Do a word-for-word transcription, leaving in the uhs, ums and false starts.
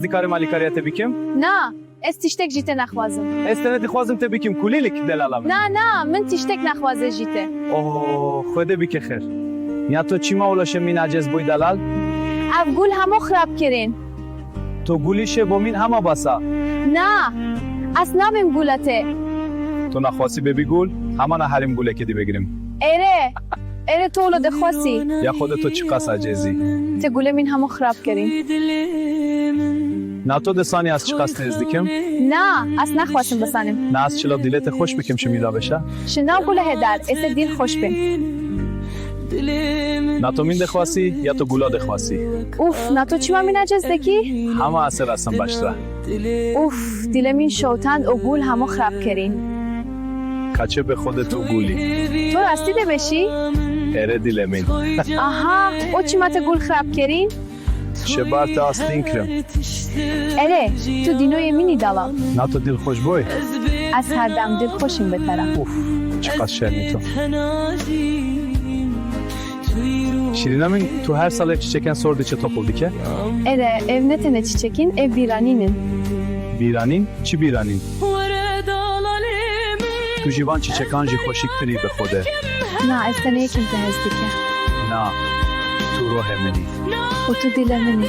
Dikarim alîkariya te bikim? Na, ez tiştek ji te naxwazim. Ez tenê dixwazim te bikim kulîlik, delala min. Na, na, min tiştek naxwaze ji te. Oh, Xwedê bike xêr. Ya to çima wilo şe min acez bûy delal? Ev gul hemo xirab kirin. To gulî şe bo min hema basa. Na, ez nabim gula te. To naxwasî bebî gul, hema na herîm gulekê dî bigirim. Ere, ere to wilo dixwasî. Ya Xwedê to çiqas acezî. Te gulê min hemo xirab kirî. Na to disanî ez çiqas te hêz dikim? Na, ez naxwasim bisanim. Na ez çilo dilê te xweş bikim şimî da beşa. Şi nav gule hedar, ese dil xweş bin. Na to min dixwasî, ya to gula dixwasî? Uf, na to çima min acez dekî? Hema ez ser asim baştra. Uf, dilê min şewtan û gul hemo xirab kerîn. Kaçe be Xwedê to gulî. To rastî de beşî? Ere dilê min. Aha, o çima te gul xirab kerîn? Şebar te astîn kirim. Ere, tu dînoyê min î dala. Na to dil xweş boy? Ez her dem dil xweşim be te ra. Uf, çiqas şermî to. Şîrîna min, tu her salê çiçeken sor diçe topul dike? Ere, ev ne tenê çiçekîn, ev bîranîn in. Bîranîn? Çi bîranîn? Tu ji van çiçekan jî xweşiktir î bi Xwedê. Na, ez tenê yekim te hez dike. Na, tu ruhê min î. Û tu dilê min î.